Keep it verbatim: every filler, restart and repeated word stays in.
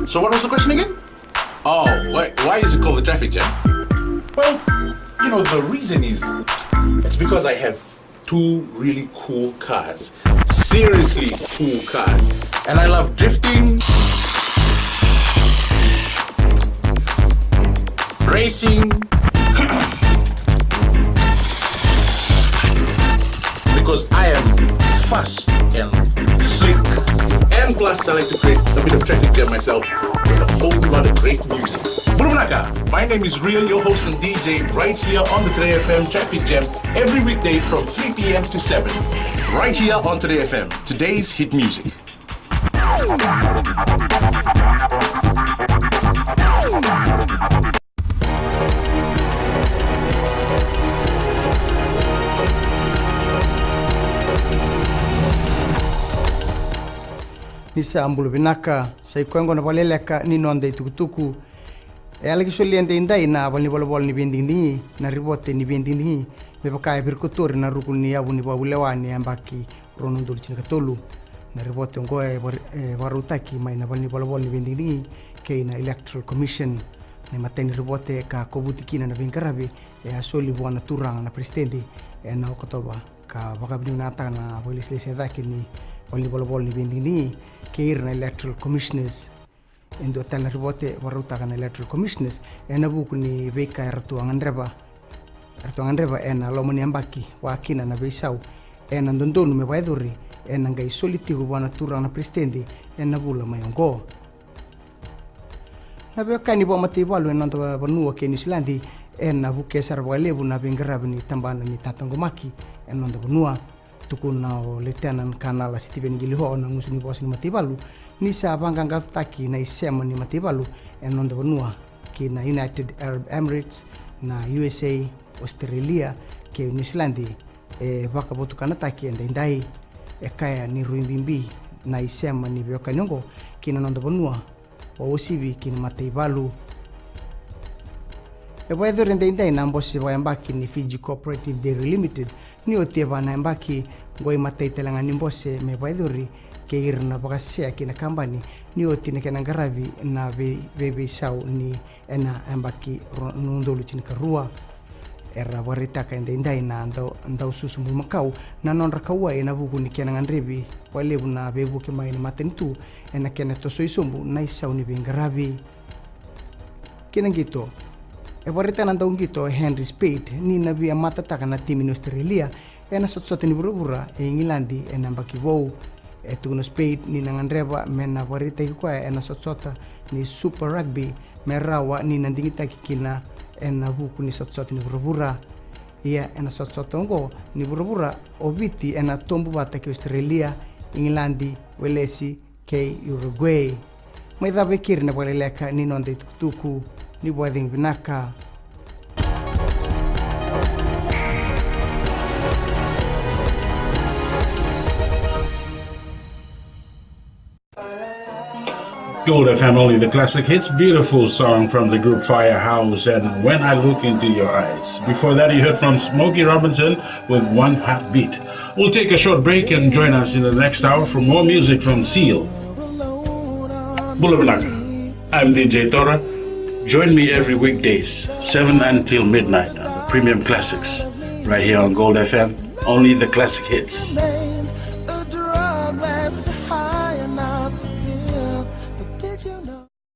So what was the question again? Oh, why, why is it called the traffic jam? Well, you know, the reason is it's because I have two really cool cars. Seriously cool cars. And I love drifting, racing, because I am fast and slick. And plus, I like to create a bit of traffic jam myself with a whole lot of great music. Bula vinaka, my name is Real, your host and D J, right here on the Today F M Traffic Jam, every weekday from three p.m. to seven, right here on Today F M, today's hit music. Ni sa bula vinaka, sa i koya oqo na vakaleleka ni noda itukutuku. E a laki solia edaidai na valenivolavola ni veidigidigi, na ripote ni veidigidigi, me vaka e virikotori na ruku ni yavu ni vakavulewa ni yabaki rua na udolu tinikatolu. Na ripote oqo e var-, e vakarautaki mai na valenivolavola ni veidigidigi kei na Electoral Commission. Na imatai ni ripote ka kovuti kina na veiqaravi e a soli vua na turaga na peresitedi ena Okotova, ka vakavinavinakataka na vakailesilesi e cake ni valenivolavola ni veidigidigi kei ira na Electoral Commissioners. E dua tale na ripote vakarautaka na Electoral Commissioners ena vuku ni veika eratou a gadreva, eratou a gadreva ena loma ni yabaki, vaka kina na veisau ena dodonu me vakayacori ena qai soli tiko vua na turaga na peresitedi ena vula mai oqo. Na veiwekani vakamataivalu ena noda vanua kei Niusiladi ena vukea sara vakalevu na veiqaravi ni tabana ni tataqomaki ena noda vanua. Tukuna o Lieutenant Colonel Sitiveni Qiliho, na gusu ni vosa ni mataivalu, ni sa vaqaqacotaki na isema ni mataivalu ena noda vanua ki na United Arab Emirates, na U S A, Australia kei Niusiladi e vakavotukanataki edaidai. E kaya ni rui bibi na isema ni veiwekani oqo ki na noda vanua, vakauasivi ki na mataivalu. E vakayacori edaidai na bose vakayabaki ni Fiji Cooperative Dairy Limited, ni oti e va na yabaki. Oqo e matai tale ga ni bose me vakayacori kei ira na vakasea ki na kabani ni oti na kena qaravi na vei-, veiveisau ni ena yabaki rua na udolu tinikarua. Era vakaraitaka edaidai na dau, dau susu bulumakau na nodra kauwai ena vuku ni kena gadrevi vakalevu na veivuke mai na matanitu ena kena tosoi sobu na isau ni veiqaravi. Kei na qito. E vakaraitaka na dauqito Henry Speight ni na via matataka na timi ni Australia ena sotasota ni vuravura e Igiladi ena yabaki vou. E tukuna o Speight ni na gadreva me na vakaraitaki koya ena sotasota ni Super Rugby me rawa ni na digitaki kina ena vuku ni sotasota ni vuravura. Ia ena sotasota oqo ni vuravura, o Viti ena tobu vata kei Australia, Igiladi, Welesi kei Uruguay. Mai cava e keri na vakaleleka ni noda itukutuku. Ni vakacegu vinaka. Gold F M, only the classic hits. Beautiful song from the group Firehouse and When I Look Into Your Eyes. Before that, you heard from Smokey Robinson with One Heartbeat. We'll take a short break and join us in the next hour for more music from Seal. Bula vinaka. I'm D J Tora. Join me every weekdays, seven until midnight on the Premium Classics, right here on Gold F M, only the classic hits.